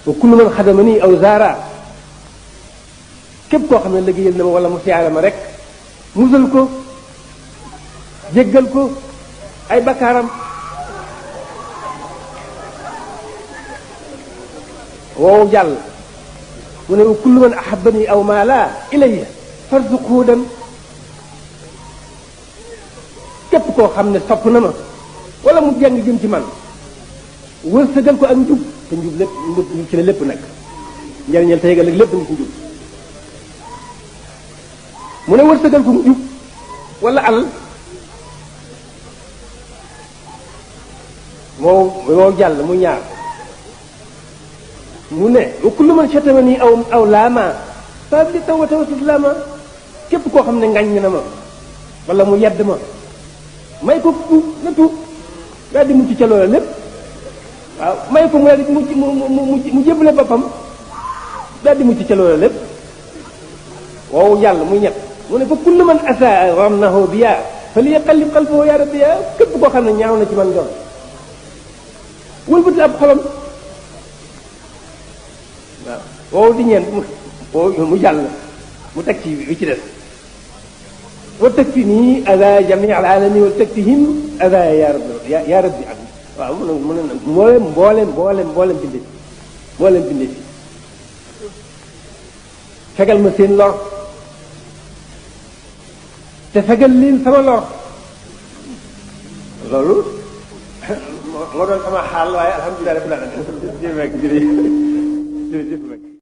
wa kullu man xadamani aw zaara képp koo xam ne liggéeyal na ma wala mu siyaare ma rek musal ko jéggal ko ay bakkaaram woowu jàll mu ne wa kullu man ahabbani aw maala ilayya farzuqhu dem képp koo xam ne sopp na ma wala mu jàng jëm ci man wërsëgal ko ak njub te njub lépp njub ci la lépp nag njëriñal tey ëllëg lépp ngi ci njub mu ne wërsëgal ko njub wala alal moo jàll mu ñaar mu ne wa kullu man shatamani aw laama fa li tawbatan wa istislaama képp koo xam ne ngañ na ma wala mu yedd ma may ko tuub na tuub daal di mucc ca loola lépp waaw may ko mu daal di mu jébbale boppam daal di mucc ca loola lépp wow jàll muy ñett mu ne fa kullu man asaa ramnahu biya fa li yaqallib qalbahu ya rabbi ya képp koo xam ne ñaaw na ci man doon wëlbati ab xolam waaw wow di ñeent mu jàll mu teg ci wi ci des wa takfini ada jami al alamin wa takfihim ada ya rabbi ak waaw mu ne nag mboolem binde fi fegal ma seen lor te fegal leen sama lor loolu moo doon sama xaal waaye alhamdulilah rabbil alamin jërëjëf